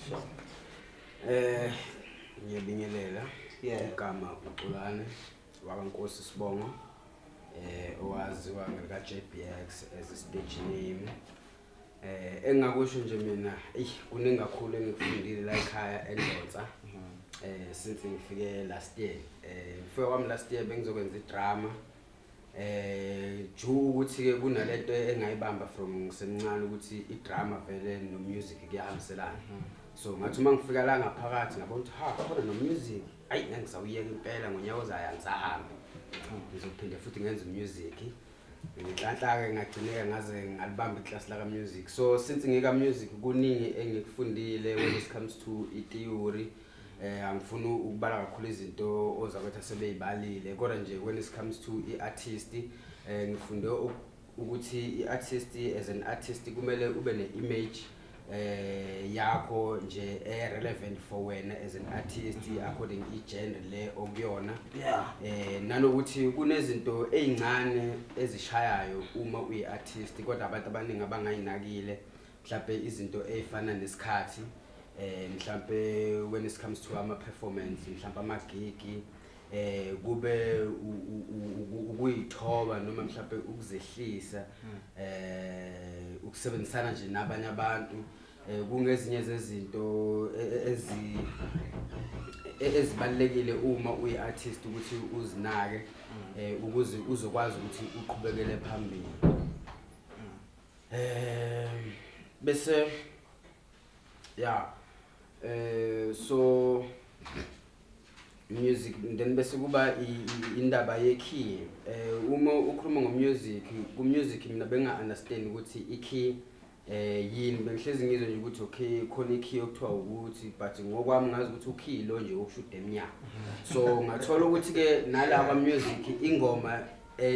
Sure. Ngiyabingelela. Yeah. Igama uXolane wakaNkosi Sibongo. Owaziwa ngelika JBX as a stage name. Engakusho nje mina, ey, kuningi kakhulu engikufundile la ekhaya eNdonsa. Since ngifike last year. Ngifike kwami last year bengizokwenza idrama. Ju ukuthi ke kunalento engayibamba from ngisemncane ukuthi idrama vele no music kuyahambiselana. So ngathi uma ngifika la ngaphakathi ngabona ukuthi ha, khona no music. Ayi, ngeke ngisawuyeka impela, ngonyaka ozayo angisahambi. Ngizophinda futhi ngenze music. Ngenhlanhla ke ngagcineka ngaze ngalibamba iclass la ka music. So since ngika music kuningi engikufundile when it comes to i theory. Angifuni ukubala kakhulu izinto ozakwethu asebeyibalile, kodwa nje when it comes to i-artist, ngifunde ukuthi i-artist, as an artist, kumele ube ne-image yakho nje e relevant for wena as an artist according i-genre le okuyona. Nanokuthi kunezinto ezincane ezishayayo uma uyi-artist, kodwa abantu abaningi abangayinakile, mhlawumbe izinto ezifana nesikhathi, mhlawumbe when it comes to ama performance, mhlawumbe ama gig, kube ukuyithoba noma mhlawumbe ukuzehlisa, ukusebenzisana nje nabanye abantu, kungezinye zezinto ezibalekile uma uyi-artist ukuthi uzinake, ukuze uzokwazi ukuthi uqhubekele phambili. Bese yeah, so music, then bese kuba indaba ye-key. Uma ukhuluma ngo-music, ku-music mina benga-understand ukuthi i-key yini. Bengihlezi ngizwe nje ukuthi okay, khona i-key okuthiwa ukuthi, but ngokwami ngazi ukuthi ukey lo nje wokushuda emnyango. So ngathola ukuthi ke nala kwa-music ingoma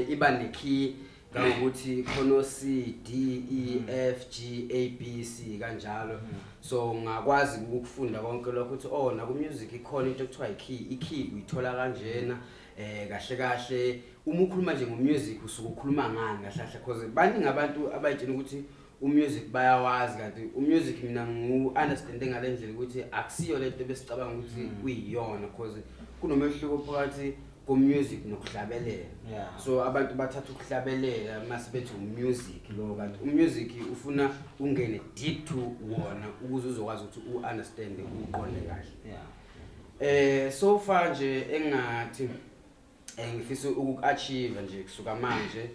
iba ne-key, kangokuthi khona C, D, E, F, G, A, B, C kanjalo. So ngakwazi ukufunda konke lokho ukuthi oh, naku music ikhona into ekuthiwa i-key, i-key uyithola kanjena. Kahle kahle uma ukhuluma nje ngo-music usuke ukhuluma ngani kahle kahle? Because baningi abantu abayitshela ukuthi umusic bayawazi, kanti umusic mina ngu-understande ngale ndlela ukuthi akusiyo lento besicabanga ukuthi uyiyona, because kunomehluko phakathi ko-music nokuhlabelela. So abantu bathatha ukuhlabelela mase bethi umusic lo, kanti umusic ufuna ungene deep to wona ukuze uzokwazi ukuthi u-understand, uqonde kahle. So far nje engathi ngifisa ukuachieve nje kusuka manje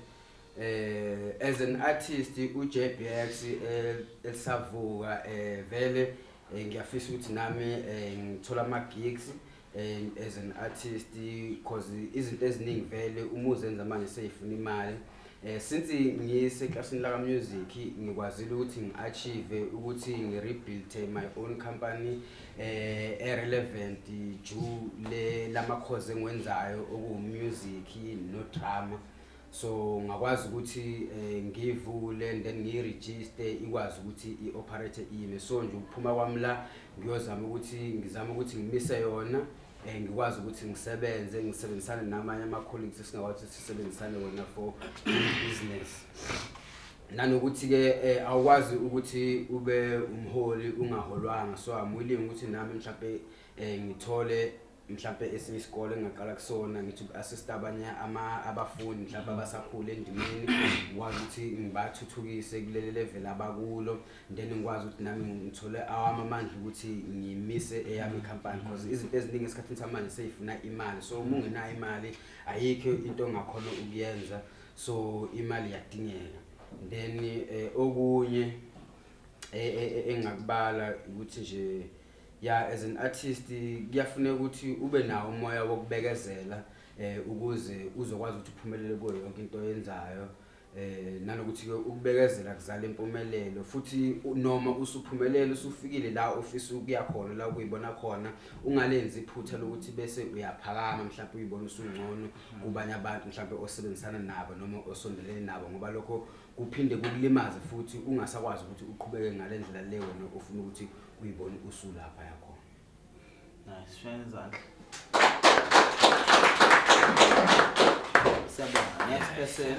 as an artist uJBX elisavuka, vele ngiyafisa ukuthi nami ngithola ama gigs as an artist, because izinto eziningi vele uma uzenza manje seyifuna imali. Since ngiseklasini la music ngikwazile ukuthi ngiachieve ukuthi ngirebuild my own company e-relevant due le lama course engiwenzayo okuwu music no drama. So ngakwazi ukuthi ngivule and then ngiyiregister, ikwazi ukuthi i-operate ime. So nje ukuphuma kwami la ngiyozama ukuthi ngizame ukuthi ngimise yona, ngikwazi ukuthi ngisebenze, ngisebenzisane namanye ama-colleagues esingakwazi ukuthi sisebenzisane wona for business. Nanokuthi-ke awukwazi ukuthi ube umholi ungaholwanga, so I'm willing ukuthi nami mhlampe ngithole mhlampe esinye isikole engingaqala kusona, ngithi uku-assist abanye abafundi mhlampe abasakhula endimeni, ngikwazi ukuthi ngibathuthukise kuleli level abakulo, then ngikwazi ukuthi nami ngithole awami amandla ukuthi ngimise eyami ikhampani, because izinto eziningi esikhathini samanje seyifuna imali. So uma ungenayo imali ayikho into ongakhona ukuyenza, so imali iyadingeka. Then okunye engakubala ukuthi nje ya, as an artist kuyafuneka ukuthi ube nawo umoya wokubekezela, ukuze uzokwazi ukuthi uphumelele kuyo yonke into oyenzayo. Nanokuthi ke ukubekezela kuzala impumelelo futhi. Noma usuphumelele, usufikile la ofisa ukuya khona, la ukuyibona khona, ungalenzi iphutha lokuthi bese uyaphakama, mhlawumbe uyibona usungcono kubanye abantu mhlawumbe osebenzisana nabo noma osondelene nabo, ngoba lokho kuphinde kukulimaze futhi ungasakwazi ukuthi uqhubeke ngale ndlela le wena ofuna ukuthi uyibone usulapha yakhona. Nice, shaya izandla. Siyabonga. Next person.